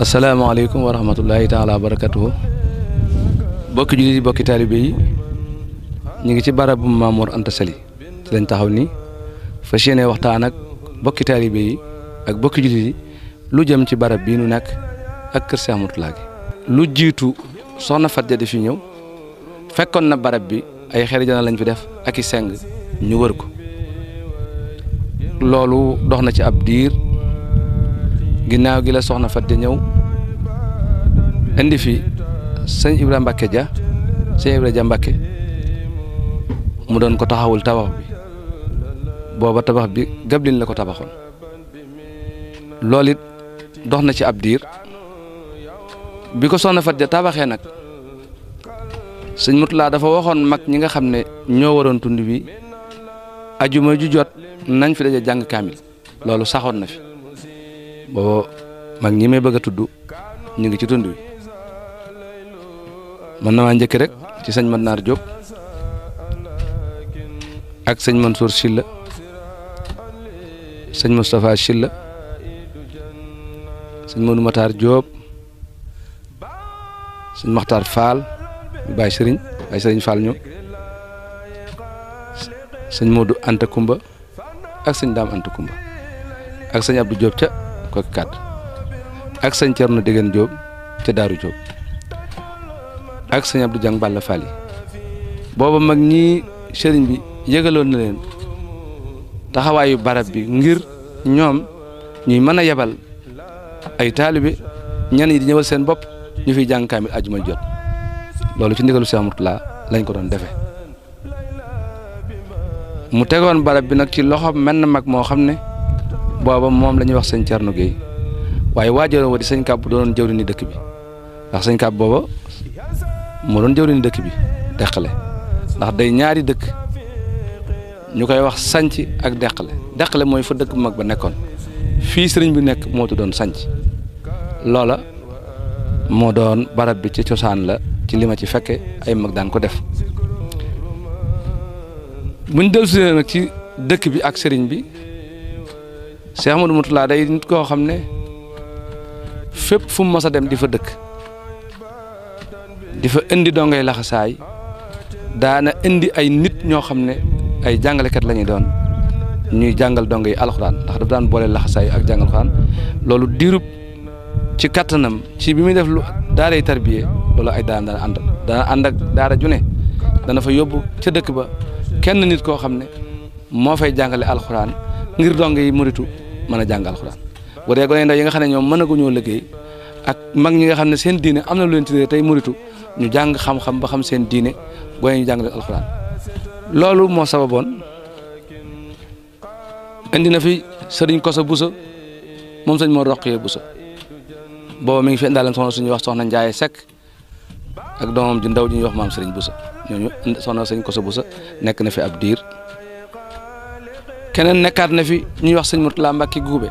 asalaamaaleykum wa rahmatullahi taala wa barakatuhu bokki jullit yi bokki taalibe yi ñu ngi ci barabu Maam Mor Anta Sali ci lañ taxaw nii fas yéene waxtaan ak bokki taalibe yi ak bokki jullit yi lu jëm ci barab bii nu nekk ak kër Cheikh Mourtala gi lu jiitu soxna Faty Dia di fi ñëw fekkoon na barab bi ay xeeri jana lañ fi def ak i seng ñu wër ko loolu dox na ci ab diir ginnaaw gi la soxna Faty Dia ñëw indi fi sëñ Ibrahima Mbacke Dia sëñ Ibrahima Dia Mbacke mu doon ko taxawul tabax bi booba tabax bi gablin la ko tabaxoon loolu it dox na ci ab diir bi ko soxna Faty Dia tabaxee nag sëñ Mourtala dafa waxoon mag ñi nga xam ne ñoo waroon tund bi ajuma ju jot nañ fi daje jàng kaamil loolu saxoon na fi booba mag ñi may bëgg a tudd ñu ngi ci tund bi mën na maa njëkk rek ci sëñ Madnaar Diop ak sëñ Mansour Sylla sëñ Moustapha Sylla sëñ Modou Matar Diop sëñ Makhtar Fall Baye Serigne Fall ñu sëñ Modou Anta Kumba ak sëñ Dame Anta Kumba ak sëñ Abdou Diop ca Koki Kàdd ak sëñ Thierno Dégène Diop ca Daaru Diop ak sëñ Abdou Diang Balla Fall yi booba mag ñi sëriñ bi yëgaloon na leen taxawaayu barab bi ngir ñoom ñuy mën a yebal ay taalibe ñenn ñi di ñëwal seen bopp ñu fiy jàng kaamil ajuma jot loolu ci ndigalu Cheikh Mourtala lañ ko doon defee mu tegoon barab bi nag ci loxoom mel na mag moo xam ne booba moom la ñuy wax sëñ Thierno Gueye waaye waajuram wa di sëñ Kàbb doon jëwriñu dëkk bi ndax sëñ Kàbb booba moo doon jëwriñu dëkk bi Deqale ndax day ñaari dëkk ñu koy wax sanc ak Deqale mooy fa dëkk bu mag ba nekkoon fii sëriñ bi nekk moo tuddoon sanc loola moo doon barab bi ci cosaan la ci li ma ci fekke ay mag daan ko def buñ dellusee nag ci dëkk bi ak sëriñ bi Cheikh Ahmadou Mourtala day nit koo xam ne fépp fu mu mos a dem di fa dëkk di fa indi dongay laxasaay daana indi ay nit ñoo xam ne ay jàngalekat la ñuy doon ñuy jàngal dongo yi alxuraan ndax daf daan boole laxasaay ak jàngal alxuraan loolu diirub ci kattanam ci bi muy def lu daaray tarbiye loolu ay daan dana ànd ak daara ju ne dana fa yóbbu ca dëkk ba kenn nit koo xam ne moo fay jàngale alxuraan ngir dongo yi muritu mën a jàng alxuraan bu dee gone ndaw yi nga xam ne ñoom mën a gu ñoo liggéey ak mag ñi nga xam ne seen diine am na lu leen tuddee tey muritu ñu jàng xam-xam ba xam seen diine gone ñu jàngale alxuraan loolu moo sababoon indi na fi sëriñ Koso Bousso moom sëñ moo Roqee Bousso booba mi ngi fi indaaleen soxna suñuy wax soxna Njaaye Seck ak doomam ji ndaw ji ñuy wax maam sëriñ Bousso ñooñu soxna sëñ Koso Bousso nekk na fi ab diir keneen nekkaat na fi ñuy wax sëñ Mourtala Mbacke Goubé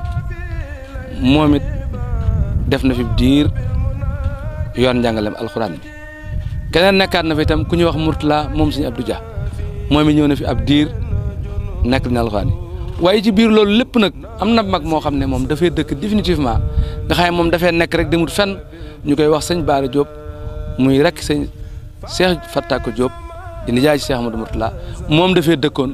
moom it def na fi diir yoon njàngalem alxuraan bi keneen nekkaat na fi itam ku ñuy wax Mourtala moom sëñ Abdou Dia moom it ñëw na fi ab diir nekk na alxuraan yi waaye ci biir loolu lépp nag am na mag moo xam ne moom dafay dëkk définitivement nga xam ne moom dafay nekk rek demut fenn ñu koy wax sëñ Baara Diop muy rek sëñ Cheikh Fatako Diop di nijaay ci Cheikh Ahmadou Mourtala moom dafay dëkkoon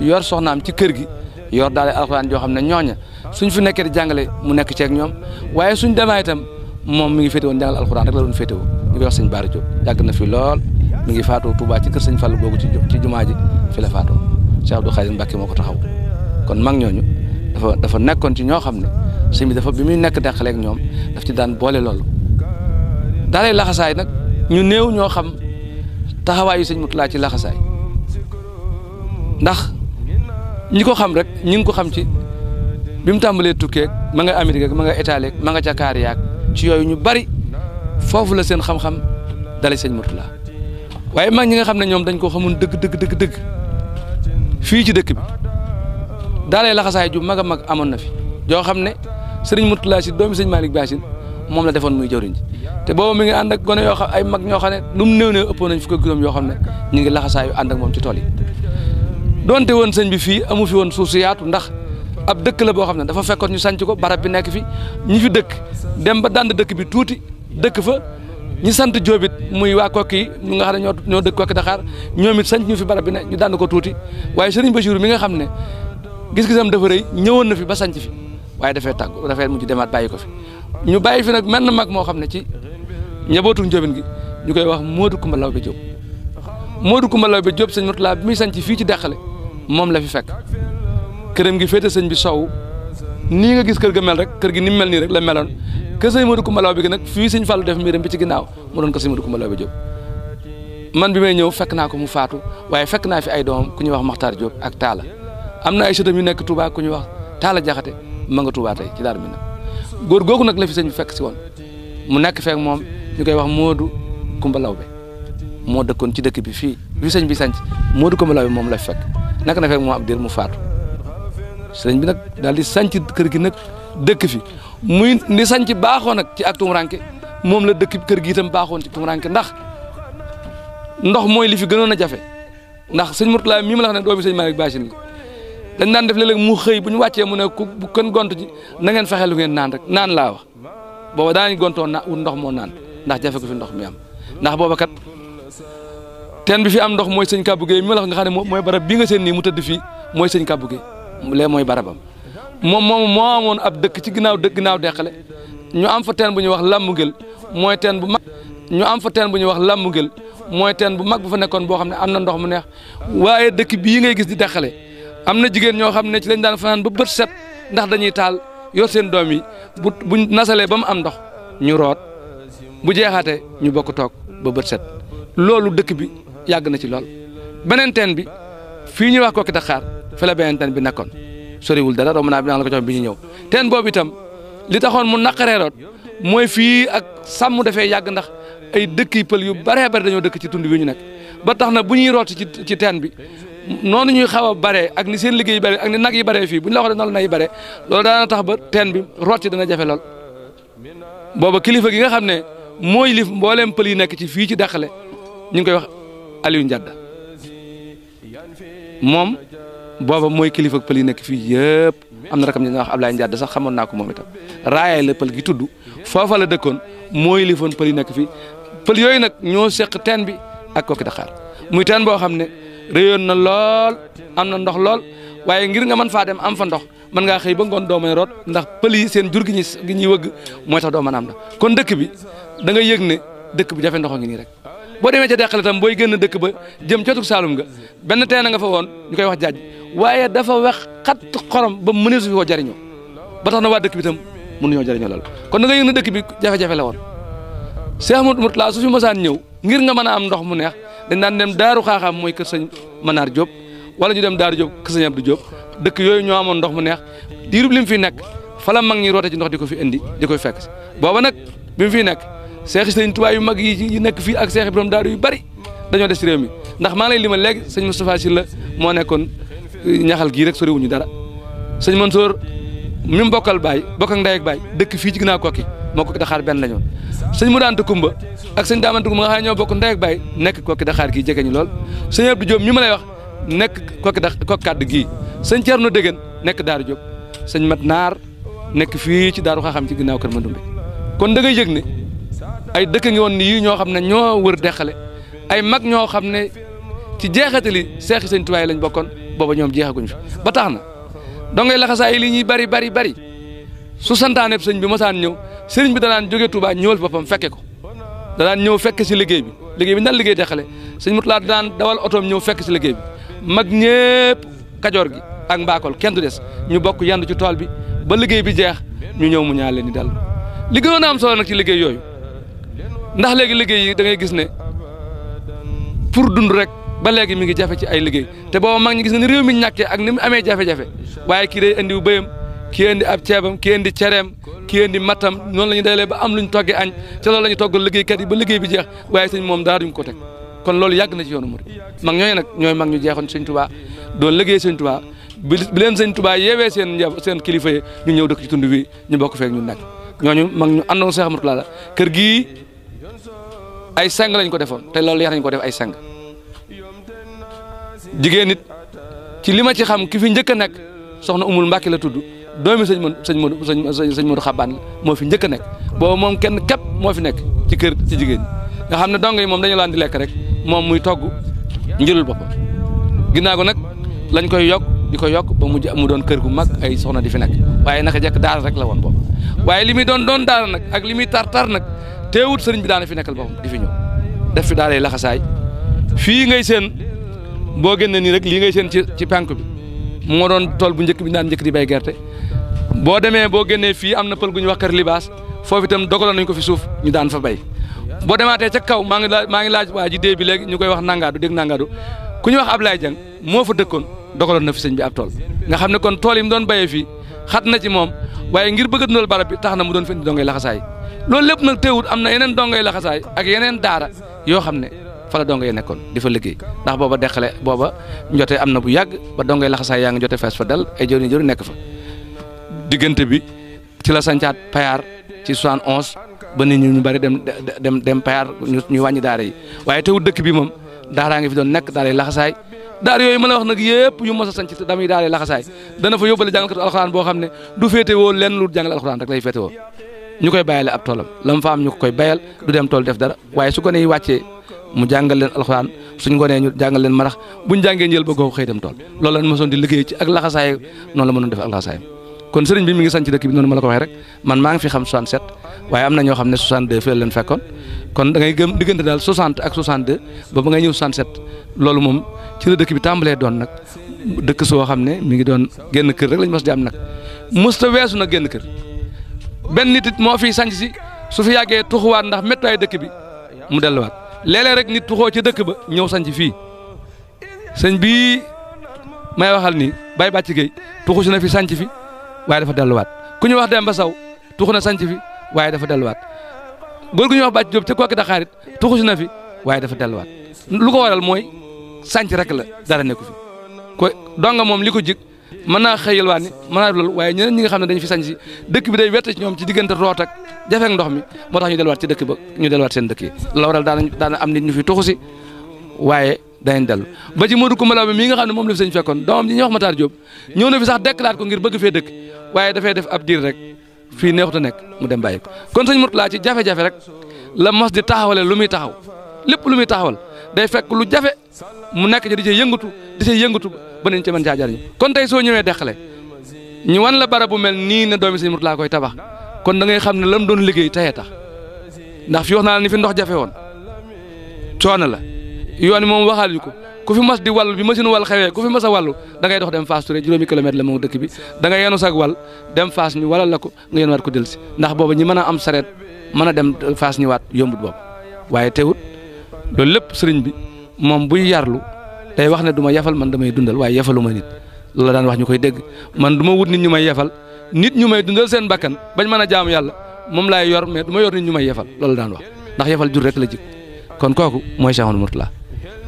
yor soxnaam ci kër gi yor daal alxuraan joo xam ne ñooña suñ fi nekkee di jàngale mu nekk ceeg ñoom waaye suñ demee itam moom mi ngi féete woon jàngal alxuraan rek la doon féete woo ñu koy wax sëñ Baara Diop yàgg na fi lool mi ngi faatoo Touba ci kër sëñ Fall googu ci jumaa ji fi la faatoo Cheikh Abdou Khadir Mbacke moo ko taxaw kon mag ñooñu dafa nekkoon ci ñoo xam ne sëñ bi dafa bi muy nekk Deqale ak ñoom daf ci daan boole loolu daalay laxasaay nag ñu néew ñoo xam taxawaayu sëñ Mourtala ci laxasaay ndax ñi ko xam rek ñi ngi ko xam ci bi mu tàmbalee tukkee ma nga Amérique ma nga Italie ma nga ca kaar yaak ci yooyu ñu bari foofu la seen xam-xam dale sëñ Mourtala waaye mag ñi nga xam ne ñoom dañ koo xamoon dëgg fii ci dëkk bi daalee laxasaay ju mag a mag amoon na fi joo xam ne sëriñ Mourtala si doomi sëñ Malick Bassine moom la defoon muy jawriñ ji te boobu mi ngi ànd ak gone yoo xam ay mag ñoo xam ne lu mu néew ëppoon nañ fukk ak juróom yoo xam ne ñu ngi laxasaayu ànd ak moom ci tool yi donte woon sëñ bi fii amu fi woon suuf si yaatu ndax ab dëkk la boo xam ne dafa fekkoon ñu sanc ko barab bi nekk fi ñi fi dëkk dem ba dand dëkk bi tuuti dëkk fa ñi sant Jóobit muy waa Kokki yi ñu nga xam ne ñoo dëkk Kokki Dakar ñoom it sanc ñu fi barab bi ne ñu dand ko tuuti waaye sëriñ Bachir mi nga xam ne gis-gisam dafa rëy ñëwoon na fi ba sanc fi waaye dafay mujj demaat bàyyi ko fi ñu bàyyi fi nag menn mag moo xam ne ci njabootu Njóobeen gi ñu koy wax Modou Coumba Lawbe Diop Modou Coumba Lawbe Diop sëñ Mourtala bi muy sanc fii ci Dexale moom la fi fekk këram gi féete sëñ bi sow nii nga gis kër ga mel rek kër gi ni mu mel nii rek la meloon kër sëñ Modou Coumba Lawbe gi nag fii sëñ Fallou def mbiram bi ci ginnaaw mu doon ko sëñ Modou Coumba Lawbe Diop man bi may ñëw fekk naa ko mu faatu waaye fekk naa fi ay doomam ku ñuy wax Makhtar Diop ak Talla am na ay sëtam yu nekk Touba ku ñuy wax Talla Jaxate ma nga Touba tey ci Daaru Minam góor googu nag la fi sëñ bi fekk si woon mu nekk feek moom ñu koy wax Modou Coumba Lawbe moo dëkkoon ci dëkk bi fii bi sëñ bi sanc Modou Coumba Lawbe moom la fi fekk naka na fekk moom ab diir mu faatu sëñ bi nag daal di sanc kër gi nag dëkk fi muy ni sanc baaxoo nag ci ak tumuranke moom la dëkk kër gi itam baaxoon ci tumuranke ndax ndox mooy li fi gënoon a jafe ndax sëñ Mourtala mii ma la wax ne doomi sëñ Malick Bassine dañ daan def léeg-léeg mu xëy bu ñu wàccee mu ne ku bu kenn gont ci na ngeen fexe lu ngeen naan rek naan laa wax booba daañu gontoon wut ndox moo naan ndax jafe ko fi ndox mi am ndax booba kat teen bi fi am ndox mooy sëñ Kabou Gueye mi ma la wax nga xam ne mooy barab bi nga seen nii mu tëdd fii mooy sëñ Kabou Gueye lee mooy barabam moom moo amoon ab dëkk ci ginnaaw Dexale ñu am fa teen bu ñuy wax Lambugel mooy teen bu mag ñu am fa teen bu ñuy wax Lambugel mooy teen bu mag bu fa nekkoon boo xam ne am na ndox mu neex waaye dëkk bii ngay gis di Dexale am na jigéen ñoo xam ne ci lañ daan fanaan ba bët set ndax dañuy taal yor seen doom yi buñ nasalee ba mu am ndox ñu root bu jeexaatee ñu bokk toog ba bët set loolu dëkk bi yàgg na ci lool. beneen teen bi fii ñuy wax Kokki Dakar fi la beneen teen bi nekkoon soriwul dara romb naa bi la ko jox bi ñu ñëw teen boobu itam li taxoon mu naqaree root mooy fii ak sàmm dafay yàgg ndax ay dëkk yi pël yu baree bari dañoo dëkk ci tund wi ñu nekk ba tax na bu ñuy root ci teen bi. noonu ñuy xaw a bare ak ni seen liggéey bare ak ni nag yi bare fii bu ñu la waxee noonu la nag yi bare loolu daana tax ba teen bi root ci dana jafe lool booba kilifa gi nga xam ne mooy lif mbooleem pël yi nekk ci fii ci Dexale ñu ngi koy wax Aliou Ndiadda moom booba mooy kilifa pël yi nekk fii yëpp am na rakam ñu wax Ablaye Ndiadda sax xamoon naa ko moom itam raayaay la pël gi tudd foofa la dëkkoon mooy lifoon pël yi nekk fii pël yooyu nag ñoo seq teen bi ak Kokki Dakar muy teen boo xam ne réyoon na lool am na ndox lool waaye ngir nga mën faa dem am fa ndox mën ngaa xëy ba ngoon doo mën a root ndax pël yi seen jur gi ñuy wëgg mooy tax doo mën a am ndox kon dëkk bi da nga yëg ne dëkk bu jafe ndox ngi nii rek boo demee ca Dexale tam booy génn dëkk ba jëm cotug Saalum nga benn teen nga fa woon ñu koy wax jaaj waaye dafa wex xat xorom ba mënee su fi woo jariñoo ba tax na waa dëkk bi tam mënuñoo jariñoo lool kon da nga yëg ne dëkk bi jafe-jafe la woon Cheikh Mourtala su fi mosaan ñëw ngir nga mën a am ndox mu neex dañ daan dem daaru xaaxaam mooy kër sëñ Manar Diop wala ñu dem daaru Diop kër sëñ Abdou Diop dëkk yooyu ñoo amoon ndox mu neex diirub li mu fi nekk fa la mag ñi roote ci ndox di ko fi indi di koy fekk booba nag bi mu fiy nekk seexi sëñ Tuubaa yu mag yi nekk fii ak seexi borom daaru yu bari dañoo des ci réew mi ndax maa ngi lay limal léegi sëñ Moustapha Sylla moo nekkoon ñaxal gii rek soriwuñu dara sëñ Mansour mi mu bokkal baay bokk ak ndey ak baay dëkk fii ci ginnaaw Kokki moo Kokki Dakar benn lañoon sëñ Mourante Kumba ak sëñ Daamante Kumba nga xam ne ñoo bokk ndey ak baay nekk Kokki Dakar gii jege ñu lool sëñ Abdou Diop mi ma lay wax nekk Kokki Kàdd gii sëñ Thierno Dégén nekk Daaru Diop sëñ Mat Naar nekk fii ci Daaru Xaxam ci ginnaaw kër Mandumbe kon da ngay yëg ne ay dëkk ngi woon nii ñoo xam ne ñoo wër Dexale ay mag ñoo xam ne ci jeexatali seexi sëñ Tuubaa lañ bokkoon booba ñoom jeexaguñ fi ba tax na dongay laxasaay li ñuy bari su santaane sëñ bi mosaan ñëw sëriñ bi danaan jóge Touba ñëwal boppam fekke ko danaan ñëw fekk si liggéey bi nan liggéey Dexale sëñ Mourtala daan dawal otoom ñëw fekk si liggéey bi mag ñëpp Kajoor gi ak Mbakol kenn du des ñu bokk yendu ci tool bi ba liggéey bi jeex ñu ñëw mu ñaan leen di dellu li gënoon a am solo nag ci liggéey yooyu ndax léegi liggéey yi da ngay gis ne pour dund rek ba léegi mi ngi jafe ci ay liggéey te booba mag ñi gis ne ni réew mi ñàkkee ak ni mu amee jafe-jafe waaye kii day indiw bëyam kii indi ab ceebam kii indi cereem kii indi matam noonu la ñu dajalee ba am luñ toggee añ te loolu la ñu toggal liggéeykat yi ba liggéey bi jeex waaye sëñ moom dara duñ ko teg kon loolu yàgg na ci yoonu murid mag ñooñu nag ñooy mag ñu jeexoon sëñ Tuubaa doon liggéey sëñ Tuubaa bi leen sëñ Tuubaa yeewee seen kilifa yi ñu ñëw dëkk ci tund wi ñu bokk feek ñun nag ñooñu mag ñu àndoon Cheikh Mourtala la kër gii ay sang lañ ko defoon te loolu yar nañ ko def ay sang jigéen nit ci li ma ci xam ki fi njëkk a nekk soxna Umul Mbàkke la tudd doomi sëñ Modou Xabaan moo fi njëkk a nekk boobu moom kenn képp moo fi nekk ci kër ci jigéen ñi nga xam ne dong yi moom dañu laan di lekk rek moom muy togg njëlul boppam ginnaaw ko nag lañ koy yokk di ko yokk ba mu doon kër gu mag ay soxna di fi nekk waaye naka jekk daara rek la woon boobu waaye li muy doon daara nag ak li muy tar nag teewut sëriñ bi daana fi nekkal boppam di fi ñëw def fi daara yi laxasaay fii ngay seen boo génnee nii rek lii ngay seen ci penk bi moo doon tool bu njëkk bi daan njëkk di bay gerte boo demee boo génnee fii am na pël gu ñu wax kër libaas foofu itam dogaloon nañ ko fi suuf ñu daan fa bay boo demaatee ca kaw maa ngi laaj waa ji dee bi léegi ñu koy wax nangaadu dégg nangaadu ku ñu wax Ablaye Dieng moo fa dëkkoon dogaloon na fi sëñ bi ab tool nga xam ne kon tool yi mu doon bayee fii xat na ci moom waaye ngir bëgg a dundal barab bi tax na mu doon fi indi dongay laxasaay loolu lépp nag teewut am na yeneen dongay laxasaay ak yeneen daara yoo xam ne fa la dongay nekkoon di fa liggéey ndax booba deqale booba njotee am na bu yàgg ba dongay laxasaay yaa ngi jote fees fa del ay jëriñ nekk fa diggante bi ci la sancaat payaar ci 71 ba nit ñu bari dem payaar ñu wàññi daara yi waaye teewut dëkk bi moom daaraa ngi fi doon nekk daara yi laxasaay daar yooyu ma la wax nag yëpp yu mos a sanc damuy daara yi laxasaay dana fa yóbbale jàngalkatu alxuraan boo xam ne du féete woo lenn lu jàngal alxuraan rek lay féete woo ñu koy bàyyale ab toolam la mu fa am ñu ko koy bayal du dem tool def dara waaye su ko nee wàccee mu jàngal leen alxuraan suñ ko nee ñu jàngal leen marax buñ jàngee njël ba googu xëy dem tool loolu la mosoon di liggéey ci ak laxasaay noonu la mënoon def ak laxasaay kon sëriñ bi mi ngi sanc dëkk bi noonu ma la ko waxee rek man maa ngi fi xam 67 waaye am na ñoo xam ne 62 fii la leen fekkoon kon da ngay gëm diggante daal 60 ak 62 ba ngay ñëw 67 loolu moom ci la dëkk bi tàmbalee doon nag dëkk soo xam ne mi ngi doon génn kër rek lañ mos di am nag mos ta weesu nag génn kër benn nit it moo fiy sanc si su fi yàggee tuxuwaat ndax méttuwaay dëkk bi mu delluwaat léeg-léeg rek nit tuxoo ci dëkk ba ñëw sanc fii sëñ bii may waxal nii Baye Bàcc Gueye tuxu si na fi sanc fi waaye dafa delluwaat ku ñu wax Demba Saw tuxu na sanc fi waaye dafa delluwaat góor gu ñuy wax Bàcc Jóob ca kooki Daxaarit tuxu si na fi waaye dafa delluwaat lu ko waral mooy sanc rek la dara nekku fi ko donga moom li ko jig mën naa xëyal waat ni mën naa loolu waaye ñeneen ñi nga xam ne dañu fi sanc si dëkk bi day wette ci ñoom ci diggante root ak jafeek ndox mi moo tax ñu delluwaat ci dëkk ba ñu delluwaat seen dëkk yi la waral daana am nit ñu fi tuxu si waaye danañ dellu ba ci Modou Koumba Lawbe mii nga xam ne moom la fi sëñ fekkoon doomam ji ñuy wax Matar Diop ñëw na fi sax dekkalaat ko ngir bëgg fee dëkk waaye dafay def ab diir rek fii neexut a nekk mu dem bàyyi ko kon sëñ Mourtala ci jafe-jafe rek la mos di taxawale lu muy taxaw lépp lu muy taxawal day fekk lu jafe mu nekk ci di cee yëngatu ba nañ ci mën caa jariñu kon tey soo ñëwee deqale ñu wan la bara bu mel nii ne doomi sëñ Mourtala koy tabax kon da ngay xam ne lam doon liggéey tayee tax ndax fi wax naa la ni fi ndox jafe woon coono la yoon moom waxal yu ko ku fi mas di wàll bi machine wàll xewee ku fi mas a wàllu da ngay dox dem Fass Touré juróomi kilomètre la moom dëkk bi da ngay yenu sag wàll dem Fass ñu walal la ko nga yéen waat ko delsi ndax booba ñi mën a am sareet mën a dem Fass ñëwaat yombut boobu waaye teewut loolu lépp sëriñ bi moom buy yarlu day wax ne du ma yafal man damay dundal waaye yafalu ma nit loolu la daan wax ñu koy dégg man du ma wut nit ñu may yafal nit ñu may dundal seen bakkan bañ mën a jaamu yàlla moom laay yor mais du ma yor nit ñu may yafal loolu daan wax ndax yafal jur rek la jik kon kooku mooy Cheikh Mourtala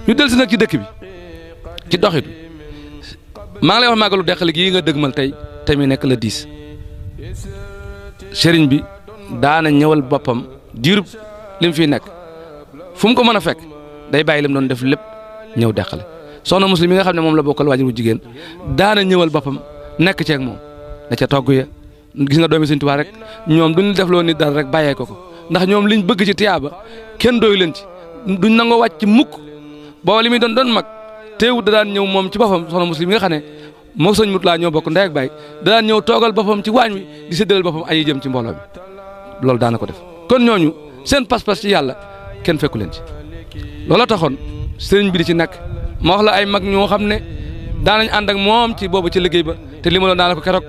ñu del si nag ci dëkk bi ci doxitu maa ngi lay wax màggalu Deqale gii nga dëgmal tey mi nekk la 10 sëriñ bi daana ñëwal boppam diirub lim fiy nekk fu mu ko mën a fekk day bàyyi lim doon def lépp ñëw Deqale soxna Muslim yi nga xam ne moom la bokkal waajur bu jigéen daana ñëwal boppam nekk ceeg moom da ca togg ya gis nga doomi Sëriñ Tuubaa rek ñoom duñ def loo nit dara rek bàyyee ko ndax ñoom liñ bëgg ci tiyaaba kenn doyu leen ci duñ nangoo wàcc mukk booba li muy doon mag teewut da daan ñëw moom ci boppam soxna Muslim yi nga xam ne moo sëñ Mourtala ñoo bokk ndey ak baay da daan ñëw toogal boppam ci waañ wi di séddaleel boppam ay jëm ci mbooloo bi loolu daana ko def kon ñooñu seen pas-pas ci yàlla kenn fekku leen ci loola taxoon sëriñ bi di ci nekk ma wax la ay mag ñoo xam ne daanañ ànd ak moom ci boobu ci liggéey ba te li ma doon daana ko keroog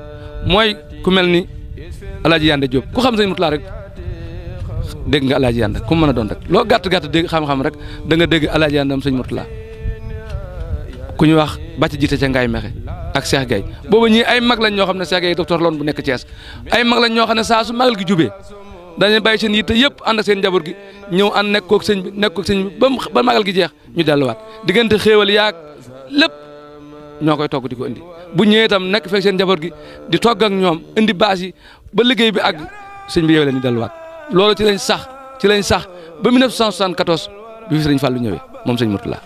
mooy ku mel ni Alaaji Yande Diop ku xam sëñ Mourtala rek dégg nga Alaaji Yande ku mën a doon rek loo gàtt dégg xam-xam rek da nga dégg Alaaji Yande am sëñ Mourtala ku ñu wax bàcc jiite ca Ngaay Mexe ak Cheikh Gueye boobu ñii ay mag lañ ñoo xam ne Cheikh Gueye docteur loon bu nekk Thiès ay mag lañ ñoo xam ne saa su magal gi jubee dañuy bàyyi seen yitte yëpp ànd ak seen njaboot gi ñëw ànd nekk koog sëñ bi ba magal gi jeex ñu delluwaat diggante xéewal yaag lépp ñoo koy togg di ko indi bu ñëwee itam nekk fekk seen njaboot gi di togg ak ñoom indi baas yi ba liggéey bi àgg sëñ bi yeewee leen ñu delluwaat loolu ci lañ sax ba 1974 bi fi sëñ Fallou ñëwee moom sëñ Mourtala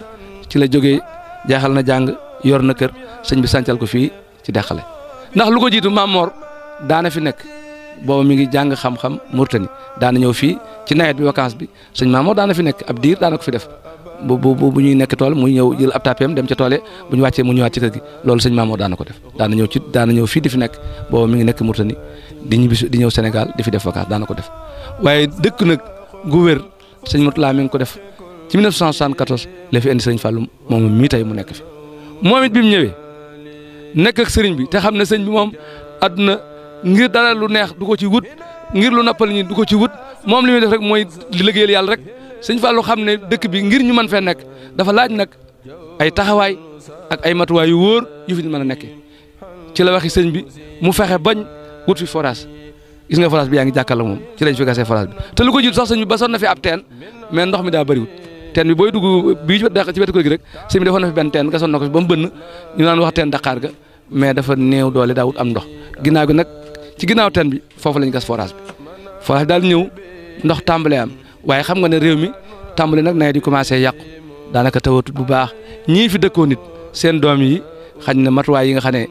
ci la jógee jaaxal na jàng yor na kër sëñ bi sancal ko fii ci Dexale ndax lu ko jiitu Maam Mor daana fi nekk boobu mi ngi jàng xam-xam Mauritanie daana ñëw fii ci nawet bi vacance bi sëñ Maam Mor daana fi nekk ab diir daana ko fi def bu ñuy nekk tool muy ñëw jël ab tapeem dem ca tool bu ñu wàccee mu ñëwaat ci kër gi loolu sëñ Maam Mor daana ko def daana ñëw fii di fi nekk boobu mi ngi nekk Mauritanie di ñëw Sénégal di fi def vacance daana ko def waaye dëkk nag gu wér sëñ Mourtala mi ngi ko def ci 1974 la fi indi sëñ Fallou moom mii tey mu nekk fi moom it bi mu ñëwee nekk ak sëriñ bi te xam ne sëñ bi moom àdduna ngir dara lu neex du ko ci wut ngir lu nappal ñi du ko ci wut moom li muy def rek mooy di liggéeyal yàlla rek sëñ Fallou xam ne dëkk bi ngir ñu mën fee nekk dafa laaj nag ay taxawaay ak ay matuwaay yu wóor yu fi ñu mën a nekkee ci la waxi sëñ bi mu fexe bañ wut fi forage gis nga forage bi yaa ngi jàkkaarloo moom ci lañ fi gasee forage bi te lu ko jiitu sax sëñ bi ba sonn na fi ab teen mais ndox mi daa bëriwut teen bi booy dugg bii ci wetu kër gi rek sëñ bi defoon na fi benn teen gasoon na ko fi ba mu bënn ñu naan wax teen Dakar ga mais dafa néew doole daawut am ndox ginnaaw gi nag ci ginnaaw teen bi foofu lañ gas forage bi daal ñëw ndox tàmbalee am waaye xam nga ne réew mi tàmbale nag nawet di commencé yàqu daanaka tawatut bu baax ñii fi dëkkoo nit seen doom yi xañ na matuwaay yi nga xam ne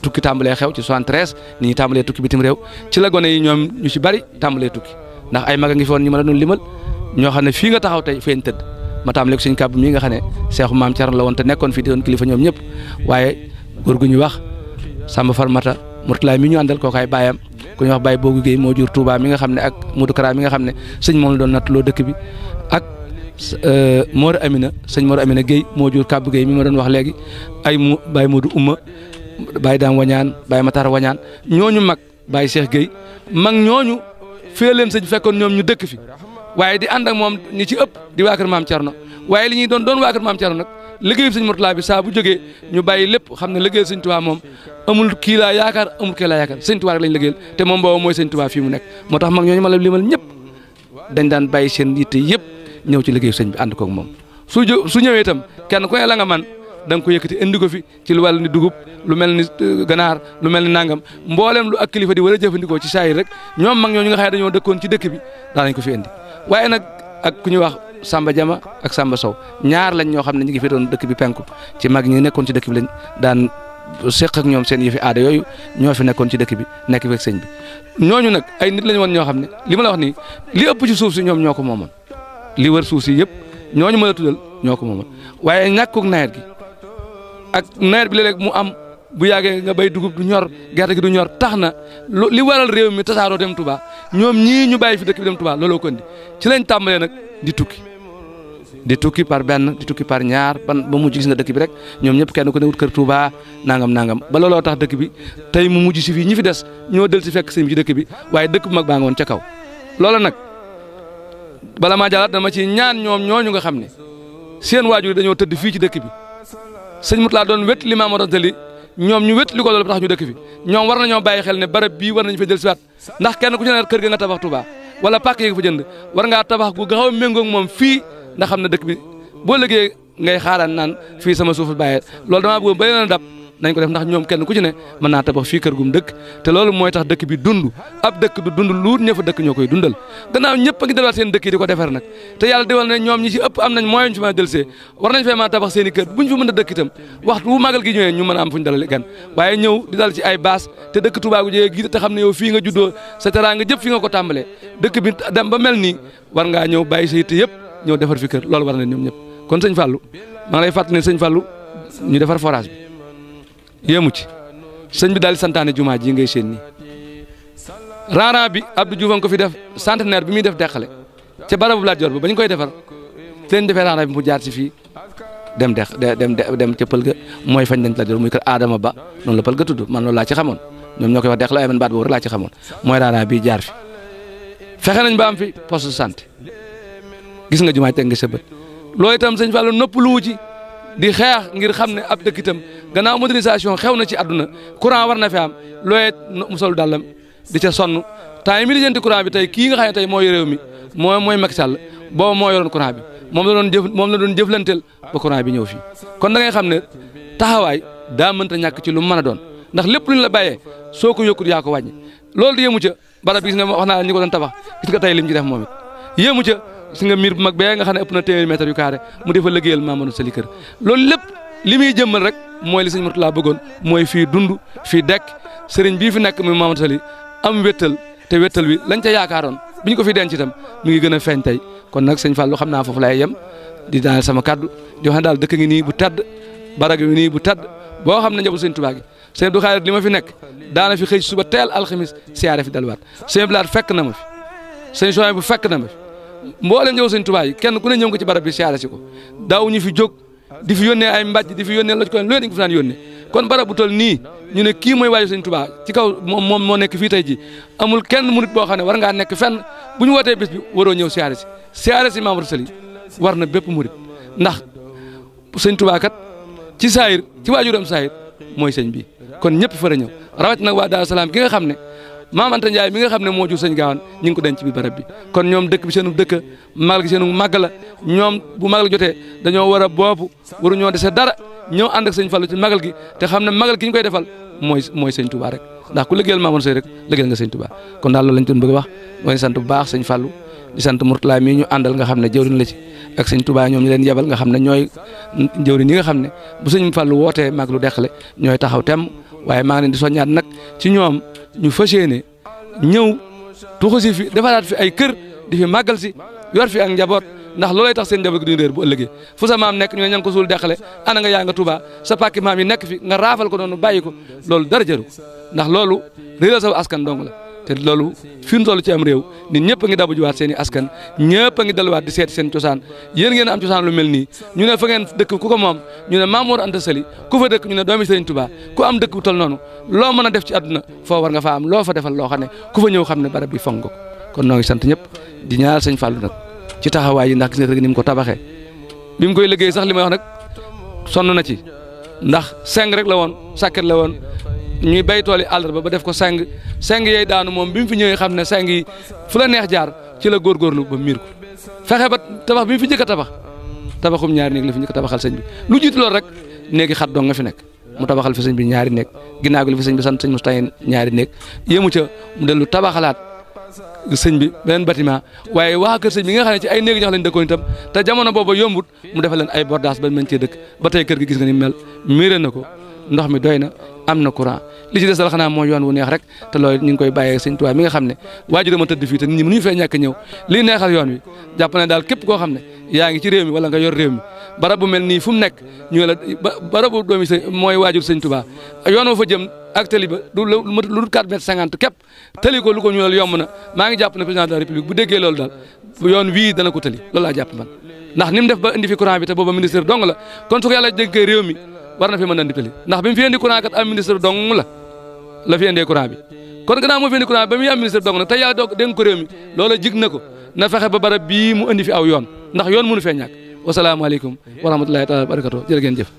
tukki tàmbalee xew ci 73 ni ñi tàmbalee tukki bitim réew ci la gone yi ñoom ñu ci bari tàmbalee tukki ndax ay mag a ngi fi woon ñu ma la doon limal ñoo xam ne fii nga taxaw tey feeñ tëdd ma tàmbalee ko suñ kàbb mii nga xam ne seexu maam Cerno la woon te nekkoon fii di doon kilifa ñoom ñëpp waaye góor gu ñu wax Samba Farmata Mourtala mi ñu àndal kooku ay baayam ku ñuy wax Baye Boogu Guèye moo jur Touba mi nga xam ne ak Modou Kara mi nga xam ne sëñ moom la doon nattuloo dëkk bi ak Mor Amina sëñ Mor Amina Guèye moo jur Kàbb Guèye mi ma doon wax léegi ay mu Baye Modou Ouma Baye Dame Wañaan Baye Matar Wañaan ñooñu mag Baye Cheikh Guèye mag ñooñu fee leen sëñ fekkoon ñoom ñu dëkk fi waaye di ànd ak moom ñi ci ëpp di waa kër maam Thierno waaye li ñuy doon waa kër maam Thierno nag liggéeyu sëñ Mourtala bi saa bu jógee ñu bàyyi lépp xam ne liggéeyal sëñ Tuubaa moom amul kii laa yaakaar amul kii laa yaakaar sëñ Tuubaa rek lañ liggéeyal te moom boobu mooy sëñ Tuubaa fii mu nekk moo tax mag ñooñu ma la limal ñëpp dañ daan bàyyi seen yitte yëpp ñëw ci liggéeyu sëñ bi ànd koog moom su ñëwee itam kenn ku ne la nga man da nga ko yëkkati indi ko fi ci lu wàllu ni dugub lu mel ni ganaar lu mel ni nangam mboolem lu ak kilifa di war a jëfandikoo ci saa yi rek ñoom mag ñooñu nga xam ne dañoo dëkkoon ci dëkk bi daanañ ko fi indi waaye nag ak ku ñuy wax Samba Jama ak Samba Sow ñaar lañ ñoo xam ne ñu ngi fi doon dëkk bi penku ci mag ñi nekkoon ci dëkk bi lañ daan seq ak ñoom seen yëfi aada yooyu ñoo fi nekkoon ci dëkk bi nekk fekk sëñ bi ñooñu nag ay nit lañ woon ñoo xam ne li ma la wax nii li ëpp ci suuf si ñoom ñoo ko moomoon li wër suuf si yëpp ñooñu ma la tuddal ñoo ko moomoon waaye ñàkkuk nawet gi ak nawet bi léeg-léeg mu am bu yàggee nga bay dugub du ñor gerte gi du ñor tax na li waral réew mi tasaaroo dem Touba ñoom ñii ñu bàyyi fi dëkk bi dem Touba looloo ko indi ci lañ tàmbalee nag di tukki par benn di tukki par ñaar ba mujj gis nga dëkk bi rek ñoom ñëpp kenn ku ne wut kër Touba nangam ba looloo tax dëkk bi tey mu mujj si fii ñi fi des ñoo del si fekk sëñ bi ci dëkk bi waaye dëkk bu mag baa nga woon ca kaw loola nag bala maa jàllaat dama ci ñaan ñoom ñooñu nga xam ne seen waajur dañoo tëdd fii ci dëkk bi sëñ Mourtala doon wét li Maam Mor Tali ñoom ñu wét li ko loolu ba tax ñu dëkk fi ñoom war nañoo bàyyi xel ne barab bii war nañu fa jël si waat ndax kenn ku ci ne kër ga nga tabax Touba wala pàkk yi nga fa jënd war ngaa tabax gu gaaw a méngoo ak moom fii ndax xam ne dëkk bi boo liggéey ngay xaaraan naan fii sama suuf bàyyee loolu damaa bëgg ba leen a dab nañ ko def ndax ñoom kenn ku ci ne mën naa tabax fii kër gum dëkk te loolu mooy tax dëkk bi dund ab dëkk du dund lu ñë fa dëkk ñoo koy dundal gannaaw ñëpp a ngi delluwaat seen dëkk yi di ko defar nag te yàlla diwal ne ñoom ñi ci ëpp am nañ moyen ñu fi mën a delsee war nañ fee mën a tabax seen i kër buñ fi mën a dëkk itam waxtu wu màggal gi ñëwee ñu mën a am fuñ dalal gan waaye ñëw di dal ci ay baas te dëkk Touba gu jege gi te xam ne yow fii nga juddoo sa teraanga jëpp fi nga ko tàmbalee dëkk bi dem ba mel nii war ngaa ñëw bàyyi sa yitte yëpp ñëw defar fi kër loolu war na ñoom ñëpp kon sëñ Fallou maa ngi lay fàttali ne sëñ Fallou ñu defar forage bi yéemu ci sëñ bi daal di santaane jumaa ji ngay seen nii raaraan bi Abdou Diouf ko fi def centenaire bi muy def deqale ca barabu Lat Joor ba ñu koy defar leen defee raaraan bi mu jaar ci fii dem ca pël ga mooy fañ dañ Lat Joor muy kër Adama Ba noonu la pël ga tudd man loolu laa ci xamoon ñoom ñoo koy wax deqale ay man baat boobu rek laa ci xamoon mooy raaraan bi jaar fi fexe nañ ba am fi poste de santé gis nga jumaa teg nga sa bët loolu itam sëñ Fallou noppaluwu ci di xeex ngir xam ne ab dëkk itam gannaaw modernisation xew na ci àdduna courant war na fi am looyee mu sol dàllam di ca sonn temps yi mi lijjanti courant bi tey kii nga xam ne tey mooy réew mi mooy Macky Sall boobu moo yoroon courant bi moom la doon jëflanteel ba courant bi ñëw fii kon da ngay xam ne taxawaay daa mënta ñàkk ci lu mu mën a doon ndax lépp lu ñu la bàyyee soo ko yokkut yaa ko wàññi loolu di yéemu ca barab bi gis nga wax naa ñi ko doon tabax gis nga tey lim ci def moom it yéemu ca gis nga miir bu mag bee nga xam ne ëpp na téeméeri mètre yu carré mu defa liggéeyal Mamadou Sali kër loolu lépp li muy jëmmal rek mooy li sëñ Mourtala bëggoon mooy fii dund fii dekk sëriñ bii fi nekk muy Mamadou Sali am wéttal te wéttal wi lañ ca yaakaaroon bi ñu ko fi denc itam mi ngi gën a feeñ tey kon nag sëñ Fallou xam naa foofu lay yem di daaneel sama kaddu di wax ne daal dëkk ngi nii bu tedd barag ngi nii bu tedd boo xam ne njaboot sëñ Tuubaa gi sëñ Abdou Khadre li ma fi nekk daana fi xëy suba teel alxamis siyaare fi dalwaat sëñ Blaat fekk na ma fi sëñ Soy bu fekk na ma fi mboolem njaboot sëñ Tuubaa yi kenn ku ne ñëw nga ci barab bi siyaare si ko daaw ñu fi jóg di fi yónnee ay mbàjj di fi yónnee loj ko loolu dañ ko fi daan yónnee kon barab bu tol nii ñu ne kii mooy waaju sëñ Tuubaa ci kaw moom moo nekk fii tey ji amul kenn murit boo xam ne war ngaa nekk fenn bu ñu wootee bis bi waroo ñëw siyaare si Mamadou Sali war na bépp murit ndax sëñ Tuubaa kat ci saayir ci waajuram saayir mooy sëñ bi kon ñëpp fa la ñëw rawat nag waa Daaru Salaam gi nga xam ne Maam Anta Ndiaye mi nga xam ne moo jur sëñ Gaawaan ñu ngi ko denc ci biir barab bi kon ñoom dëkk bi seenu dëkk magal gi seenu màgg la ñoom bu magal jotee dañoo war a boobu waru ñoo dese dara ñëw ànd ak sëñ Fallu ci magal gi te xam ne magal gi ñu koy defal mooy sëñ Touba rek ndax ku liggéeyal Mamadou Seye rek liggéeyal nga sëñ Touba kon daal loolu lañ doon bëgg a wax mooy sant bu baax sëñ Fallu di sant Mourtala mii ñu àndal nga xam ne jëwriñ la ci ak sëñ Touba ñoom ñu leen yebal nga xam ne ñooy jëwriñ yi nga xam ne bu sëñ Fallu wootee mag lu deqale ñooy taxaw temm waaye maa ngi leen di soññaat nag ci ñoom ñu fas yéene ñëw tuxu si fi defaraat fi ay kër di fi màggal si yor fi ak njaboot ndax loolay tax seen njaboot gi duñu réer bu ëllëgee fu sa maam nekk ñu ne ña ngi ko suul deqale ana nga yaa nga Touba sa pàkki maam yi nekk fi nga raafal ko noonu bàyyi ko loolu dara jëru ndax loolu réeral sa askan dong la te loolu fi mu toll ci am réew nit ñëpp a ngi dabu jiwaat seen i askan ñëpp a ngi delluwaat di seeti seen cosaan yéen ngeen am cosaan lu mel nii ñu ne fa ngeen dëkk ku ko moom ñu ne Maam Mor Anta Sali ku fa dëkk ñu ne doomi Sëriñ Touba ku am dëkk bu toll noonu loo mën a def ci àdduna foo war nga fa am loo fa defal loo xam ne ku fa ñëw xam ne barab bi fonk ko kon noo ngi sant ñëpp di ñaanal sëñ Fallou nag ci taxawaay yi ndax gis nga rek ni mu ko tabaxee bi mu koy liggéey sax li may wax nag sonn na ci ndax seng rek la woon sàkket la woon ñuy bay tool yi àllarba ba def ko seng yooyu daanu moom bi mu fi ñëwee xam ne seng yi fu la neex jaar ci la góorgóorlu ba miir ko fexe ba tabax bi mu fi njëkk a tabaxum ñaari néeg la fi njëkk a tabaxal sëñ bi lu jiitu loolu rek néegi xat dong nga fi nekk mu tabaxal fi sëñ bi ñaari néeg ginnaaw gi la fi sëñ bi sant sëñ Moustapha ñaari néeg yéemu ca mu dellu tabaxalaat sëñ bi beneen bâtiment waaye waa kër sëñ bi nga xam ne ci ay néegi ñax lañ dëkkoon itam te jamono booba yombut mu defal leen ay bordage ba mën cee dëkk ba tey kër gi gis nga ni mel miiré na ko ndox mi doy na am na courant li ci des dal xanaa mooy yoon wu neex rek te loolu ñu ngi koy bàyyee sëñ Tuubaa mi nga xam ne waajur ma tëdd fii te nit ñi mënuñu fee ñàkk ñëw lii neexal yoon wi jàpp ne daal képp koo xam ne yaa ngi ci réew mi wala nga yor réew mi barab bu mel nii fu mu nekk ñu la barabu doomi sëñ mooy waajur sëñ Tuubaa yoon wa fa jëm ak tali ba du lu 4 mètres 50 képp tali ko lu ko ñuulal yomb na maa ngi jàpp ne président de la république bu déggee loolu daal yoon wii dana ko tali loolu laa jàpp man ndax ni mu def ba indi fi courant bi te booba ministre dong la kon su ko yàlla dénkee réew mi war na fi mën a indi tali ndax bi mu fi indi courant kat am ministre dong la fi indee courant bi kon gannaaw moo fi indi courant bi ba muy am ministre dong nag te yàlla doog dénk ko réew mi loola jig na ko na fexe ba barab bii mu indi fi aw yoon ndax yoon mënu fee ñàkk wasalaamaaleykum wa rahmatulahi taala wa barakatuh jërë ngeen jëf